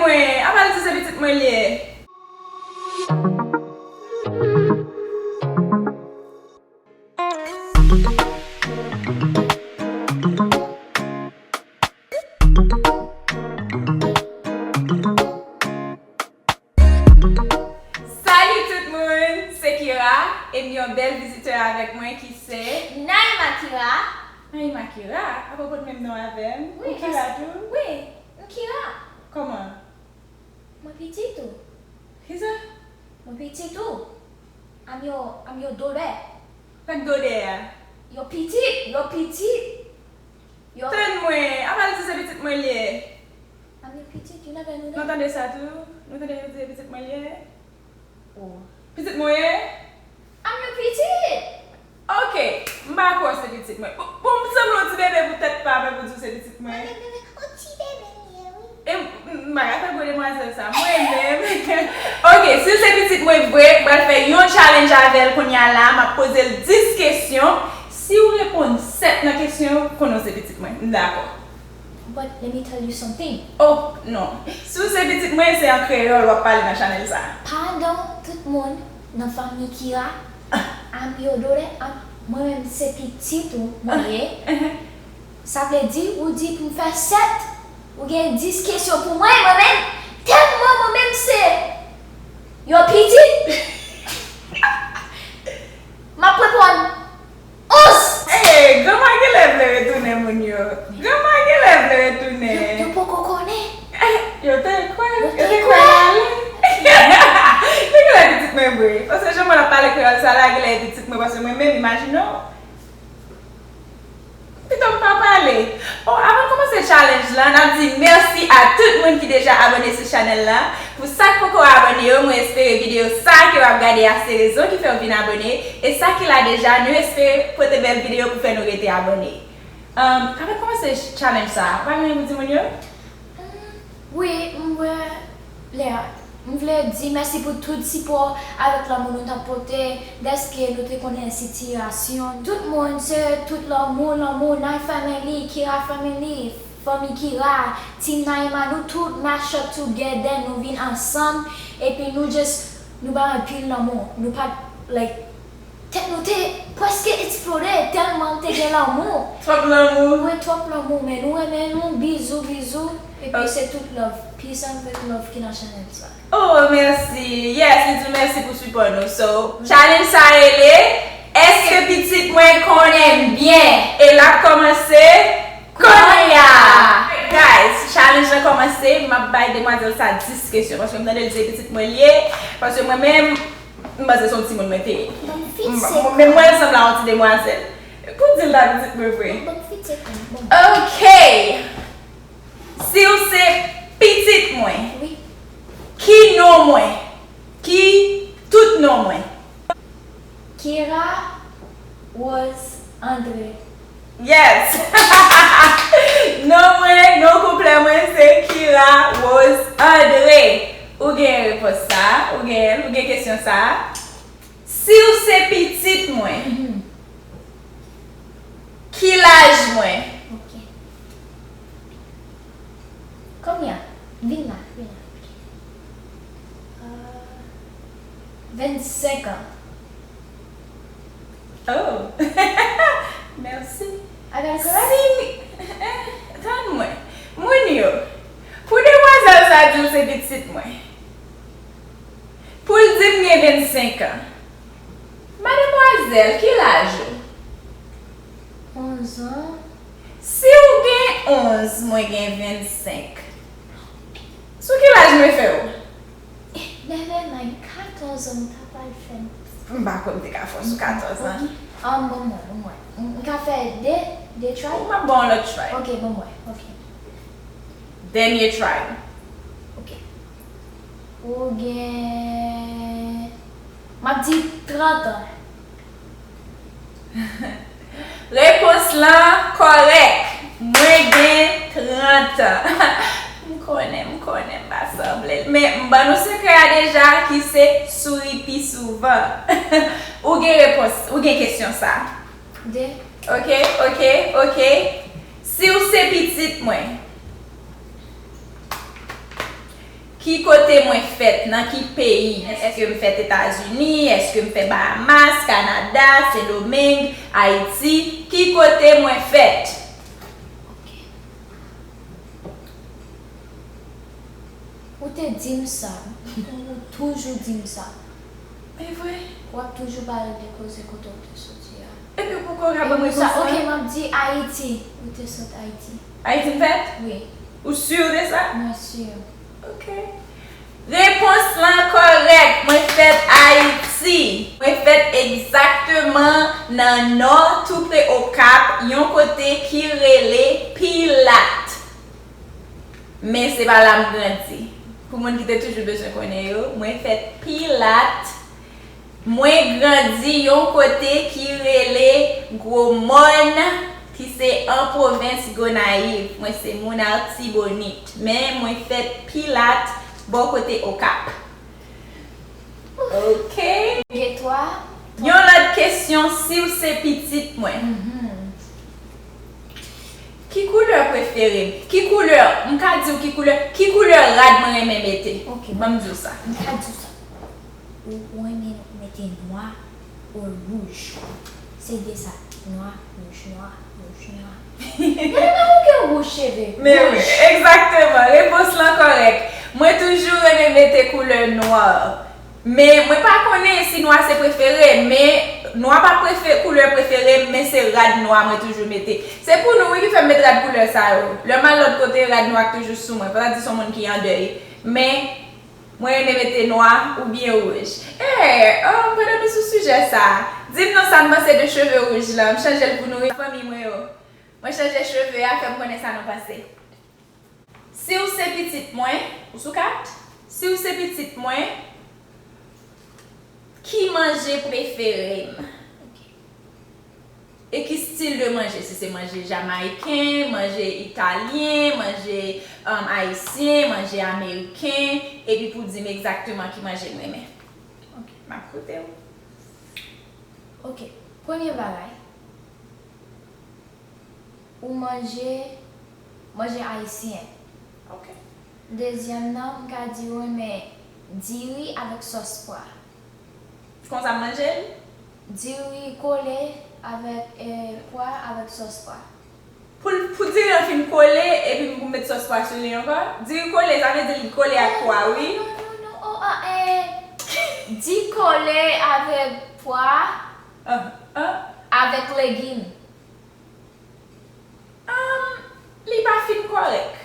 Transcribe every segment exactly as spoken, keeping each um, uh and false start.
Mwen, apa l di se pitit mwen l ye? Salut tout moun, se Kira, e m yon bèl vizitè avèk mwen ki se Naima Kira. Naima Kira? Apa w pot menm non avè m? Wi, ou Kira tou? Wi, m Kira. Kòman? Mwen pitit ou. Kisa? Mwen pitit ou. I'm your, I'm your daughter. Sa k dodè a? Yo pitit, yo pitit. Yo. Tann mwen, apa l di se pitit mwen l ye? I'm your pitit, you never knew that? Nou tande sa tou? Nou tande yo di se pitit mwen l ye? Oh. Pitit mwen ye? I'm your pitit. Ok, m pa kwè w se pitit mwen. Bon, bon, m sanble yon ti bebe pou tèt pa mwen pou di w se pitit mwen. Mwen menm, mwen menm, yon ti bebe m ye, wi. E m, m, m pa ka fè gwo demwazèl sa. Mwen menm. Ok, si l se pitit mwen vre, m pral fè yon challenge avè l kounye a la. M ap poze l dis kesyon. Si w reponn sèt nan kesyon yo, konnen w se pitit mwen. M dakò. But let me tell you something. Oh, non. Si w se pitit mwen, se an kreyòl w ap pale nan chanèl sa a. Padon tout moun nan fanmi Kira. I'm your daughter. I'm, mwen menm se pitit ou mwen ye. Sa vle di, ou di pou m fè sèt, ou gen dis kesyon pou mwen, mwen menm, tèlman mwen menm se yon pitit, m ap reponn onz. Hey, granma genlè vle retounen moun yo. Granma genlè vle retounen. Yo, yo poko konnen. Yo te kwè, yo te kwè l ale. Li genlè pitit mwen vre. Paske jan mwen ap pale kreyòl sa la, genlè pitit mwen, paske mwen menm, imajine w. Pito m pa pale. Oh, avan n kòmanse challenge lan, n ap di mèsi a tout moun ki deja abòne sou chanèl lan. Pou sa k poko abòne yo, mwen espere videyo sa ke w ap gade a se rezon ki fè w vin abòne. E sa ki la deja, nou espere pote bèl videyo pou fè nou rete abòne. Um, avan n kòmanse challenge sa, ou pa gen anyen pou di moun yo? Wi, m vle, m vle di mèsi pou tout sipò avèk lanmou nou t ap pote, dèske nou te konnen sitiyasyon. Tout moun se tout lanmou, lanmou, Nay family, Kira family, fanmi Kira, Team Naima, nou tout mash up together, nou vin ansanm, epi nou just, nou bay anpil lanmou. Nou pa t, like, Tèt nou te prèske eksplode tèlman te gen lanmou. Twòp lanmou. Wi, twòp lanmou, men nou renmen nou, bizou, bizou. Epi se tout love. Peace and with love ki nan chanèl sa. Oh, mèsi. Yes, li di mèsi pou sipò nou. So, challenge sa rele, èske pitit mwen konnen m byen? E l ap kòmanse kounye a. Guys, challenge lan kòmanse. M ap bay demwazèl sa dis kesyon. Paske m tande l di se pitit mwen l ye. Paske mwen menm, M panse se yon timoun mwen te ye. Ban m fixate. M, men mwen sanble a yon ti demwazèl. Pou di l ta pitit mwen vre. Ban m fixate, ban m. Ok. Si w se pitit mwen, wi, ki non mwen? Ki tout non mwen? Kira Rose Andre. Yes! Non mwen, non konplè mwen se Kira Rose Andre. Ou gen repons sa, ou gen, ou gen kesyon sa. Si w se pitit mwen, mhm, ki laj mwen? Ok. Kounye a, vin la, vin la. Ok. Euh, vennsenk an. Oh! Mèsi. I got it correct? Si, eh, tann mwen. Moun yo, pou demwazèl sa di l se pitit mwen. Pou l di m gen vennsenk an. Mademwazèl, ki laj ou? Onz an. Si w gen onz, mwen gen vennsenk. Sou ki laj mwen fè w? Never mind, katòz an m ta pral fè. M pa kwè m te ka fè w sou katòz an. Ok. Um, ban m wè, ban m wè. M, m ka fè de, de try? Ou m ap ba w yon lòt try. Ok, ban m wè, ok. Dènye try. Ok. Ou gen, m ap di trant an. Repons lan kòrèk. Mwen gen trant an. M konnen, m konnen, m pa sanble l. Men m ban nou sekrè a deja, ki se souri pi souvan. Ou gen repons, ou gen kesyon sa. De. Ok, ok, ok. Si w se pitit mwen, Ki kote mwen fèt? Nan ki peyi? Èske m fèt Etazini? Èske m fèt Bahamas, Kanada, Sendomeng, Ayiti? Ki kote mwen fèt? Ou te di m sa. Ou toujou di m sa. E vre? W ap toujou pale de koze kote w te soti a. Epi ou poko ka ban m repons Ok, lan? M ap di Ayiti. Ou te sot Ayiti. Ayiti m fèt? Wi. Ou si de sa? Mwen si. Ok. Repons lan kòrèk. Mwen fèt Ayiti. Mwen fèt egzakteman nan nò, tou pre Okap, yon kote ki rele Pilat. Men se pa la m grandi. Pou moun ki te toujou bezwen konnen yo, mwen fèt Pilat. Mwen grandi yon kote ki rele Gwo Mòn, ki se an pwovens Gonayiv. Mwen se moun Artibonit, men mwen fèt Pilat, bò kote Okap. Ok. Gen twa. Yon lòt kesyon, si w se pitit mwen. Ki koulè prefere m? Ki koulè, m ka di w ki koulè, ki koulè rad mwen renmen mete? Ok. Ban m di w sa. M ka di w sa. Ou, ou renmen mete nwa ou wouj. Se de sa. Nwa, wouj, nwa, wouj, nwa. Mwen renmen ou gen wouj cheve. Men wi, egzakteman. Repons lan kòrèk. Mwen toujou renmen mete koulè nwa. Men mwen pa konnen si nwa se prefere, men nwa pa prefe, koulè prefere m, men se rad nwa mwen toujou mete. Se pou nou wi ki fè m met rad koulè sa yo. Lè m al lòt kote, rad nwa k toujou sou mwen. Fò ta di se yon moun ki an dèy. Men mwen renmen mete nwa oubyen wouj. E, um, pandan nou sou sijè sa, di m non sa n panse de cheve wouj lan. M chanje l pou nou wi, fanmi mwen yo. Mwen chanje cheve a, fè m konnen sa nou panse. Si w se pitit mwen, ou sou kat? Si w se pitit mwen, ki manje prefere m? E ki stil de manje? Si se manje jamayiken, manje italyen, manje um, ayisyen, manje ameriken, epi pou di m egzakteman ki manje m renmen. M ap koute w. Ok. Premye bagay, ou manje manje ayisyen. Ok. Dezyèm nan, m ka di w renmen diri avèk sòs pwa. Konsa m manje l? Diri kole avèk eh, pwa avèk sòs pwa. Pou, pou diri an fin kole, epi pou m met sòs pwa sou li ankò? Diri kole, sa vle di li kole ak pwa, wi. Non, non, non, oh, ah, eh, di kole avèk pwa, Ah, ah. Avèk legim. Um, li pa fin kòrèk.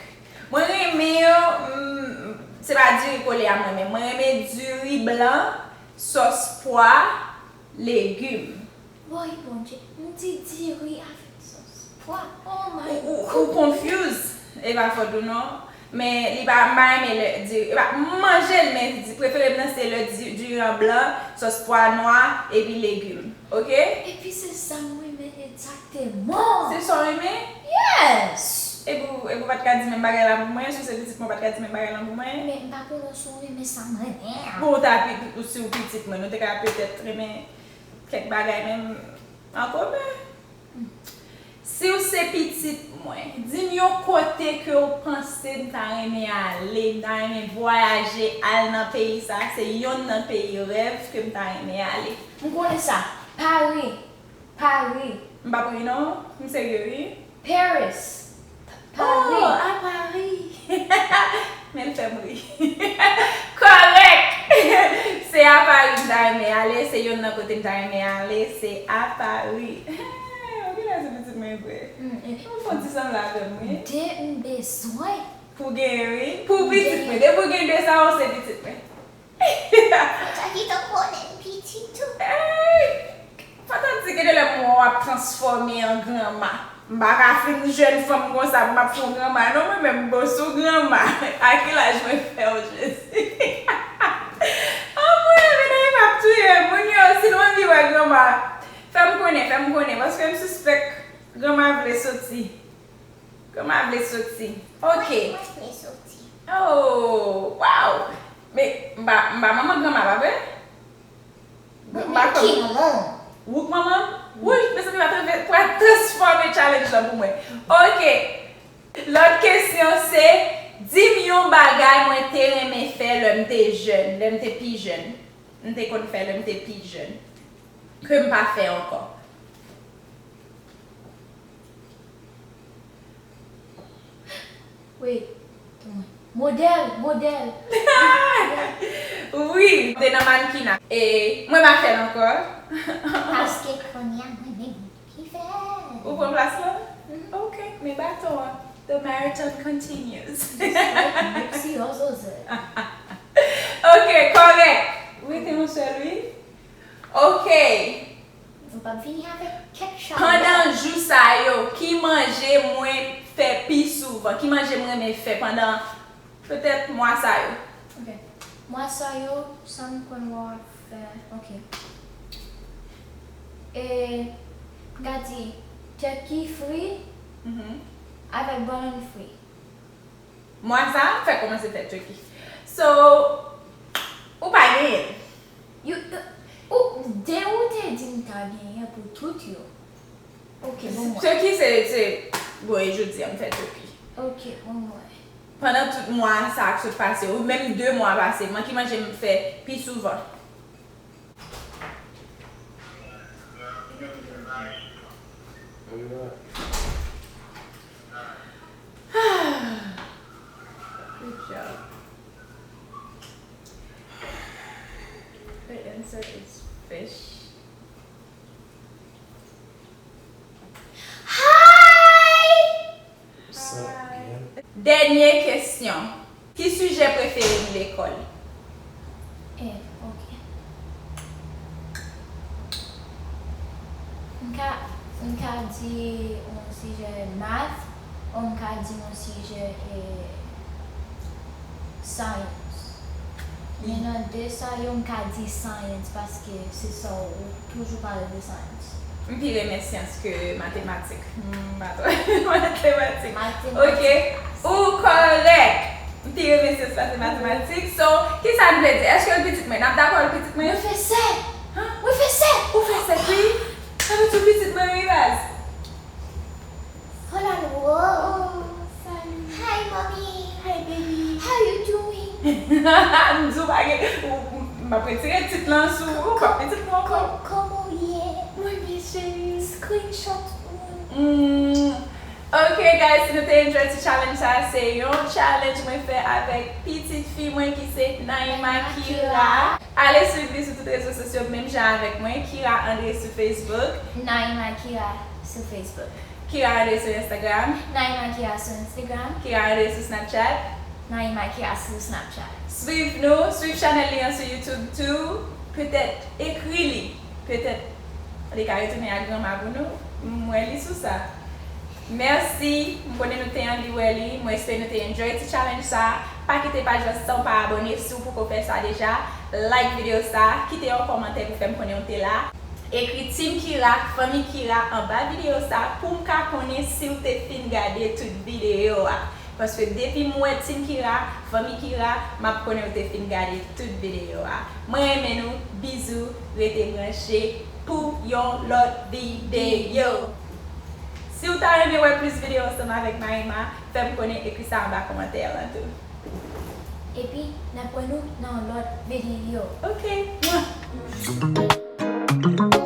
Mwen renmen yo, mm, se pa diri kole a mwen renmen. Mwen renmen diri blan, sòs pwa, legim. Woy Bondye, m di diri avèk sòs pwa. Oh my Ou, ou, ou confuse. E pa fòt ou non. Men li pa, m pa renmen lè diri, e pa, m manje l, men di, prefere m nan se lè di, diri an blan, sòs pwa nwa, epi legim. Ok? Epi se sa m renmen egzakteman. Se sa w renmen? Yes! Epi w, epi w pa t ka di menm bagay la pou mwen, si w se pitit mwen, w pa t ka di menm bagay la pou mwen? Men m pa konnen si w renmen sa m renmen an. Bon, w ta pi, ou si w pitit mwen, nou te ka petèt renmen kèk bagay menm an komen. Si w se pitit mwen, di m yon kote ke w panse m ta renmen ale, m ta renmen vwayaje al nan peyi sa, se yonn nan peyi rèv ke m ta renmen ale. M konnen sa. Paris. Paris. M p ap ri non, m serye wi. Paris. Oh, Paris. A Paris. Men l fè m ri. Kòrèk! Se a Paris m ta renmen ale, se yonn nan kote m ta renmen ale, se a Paris. Ou genlè se pitit mwen vre. Mm, e- Ou fè yon ti sanble avè m wi. De m bezwen. Pou genyen wi. Pou pitit mwen. Depi w gen de sa, ou se pitit mwen. Sa ki t ap konnen pitit ou. Ey! Fò ta di gen de lè m wè w ap transfòme an granma. M pa ka fin jèn fanm konsa pou m ap fè w granma non, mwen menm bon sou granma. A ki laj mwen fè w Jezi? Anmwey, medam m ap touye m. Moun yo, si nou anvi wè granma, fè m konnen, fè m konnen, paske m sispèk granma vle soti. Granma vle soti. Ok. Mwen vle soti. Oh, wow! Men m pa, m pa manman granma, pa vre? M pa Ki manman? Wouk manman? Woy, mezanmi, pa trave-, pa transfòme challenge lan pou mwen. Ok. Lòt kesyon se, di m Yon bagay mwen te renmen fè lè m te jèn, lè m te pi jèn. M te konn fè lè m te pi jèn. Ke m pa fè ankò. Wait, tande. Modèl, modèl. Wi, te nan mannekina. E mwen pa fè l ankò. Paske kounye a mwen menm ki fè l. Ou pran plas la? Mhm. Ok, men baton an. The marathon continues. Just like Nipsey Hussle said. Ok, kòrèk. Rete yon sèl, wi. Ok. Nou p ap vini avèk kèk chalè. Pandan jou sa yo, ki manje mwen fè pi souvan? Ki manje m renmen fè pandan petèt mwa sa yo? Ok. Mwa sa yo, sa m konn wè w ap fè. Ok. E, m ka di, tèki fri Mhm. avèk bannann fri. Mwa sa a, m fèk kòmanse fè turkey. So, ou pa genyen l. You, ou, de ou te di m ta genyen pou tout yo. Ok, bon, mwen. Turkey se, se, bon, e jodi a m fè turkey. Ok, bon, mwen. Pandan tout mwa sa a k sot pase, ou menm de mwa pase, mwen ki manje m fè pi souvan. Good job. The answer is fish. Hi! What's up, girl? Dènye kesyon. Ki sijè prefere w lekòl? Eh, ok. M ka, m ka di yon sijè math, ou m ka di yon sijè, eh, science. Men nan de sa yo, m ka di science paske se sa ou toujou pale de science. M pi renmen syans ke matematik. M pa twò matematik. Matematik. Ok. Ou kòrèk. M pi renmen syans pase matematik. So, kisa n vle di? Èske l pitit mwen? N ap dakò l pitit mwen? Mwen fè sèt. Hah? Mwen fè sèt. Ou fè sèt, wi. Sa vle di w pitit mwen, wi, baz. Hold on. Whoa. Salut. Hi, mommy. Hi, baby. How you doing? M di w pa gen, ou, m ap retire tit lan sou ou, ou p ap pitit mwen ankò. Kòman w ye? Mwen byen, cheri. Screenshot ou. Mm. Ok, guys, si nou te enjoy ti challenge sa, se yon challenge mwen fè avèk pitit fi mwen ki se Naima Kira. Ale swiv li sou tout rezo sosyo menm jan avèk mwen, Kira André sou Facebook. Naima Kira sou Facebook. Kira André sou Instagram. Naima Kira sou Instagram. Kira André sou Snapchat. Naima Kira sou Snapchat. Swiv nou, swiv chanèl li an sou YouTube tou. Petèt ekri li. Petèt li ka retounen ak granma pou nou. M wè li sou sa. Mèsi, m konnen nou te anvi wè li. Mwen espere nou te enjoy ti challenge sa. Pa kite paj la san w pa abòne si w poko fè sa deja. Like videyo sa, kite yon kòmantè pou fè m konnen w te la. Ekri Team Kira, Fanmi Kira anba videyo sa pou m ka konnen si w te fin gade tout videyo a. Paske depi m wè Team Kira, Fanmi Kira, m ap konnen w te fin gade tout videyo a. Mwen renmen nou, bizou, rete branche pou yon lòt videyo. Si w ta renmen wè plis videyo ansanm avèk Naima, fè m konnen, ekri sa anba kòmantè lan tou. Epi, n ap wè nou nan yon lòt videyo. Ok. Mwa.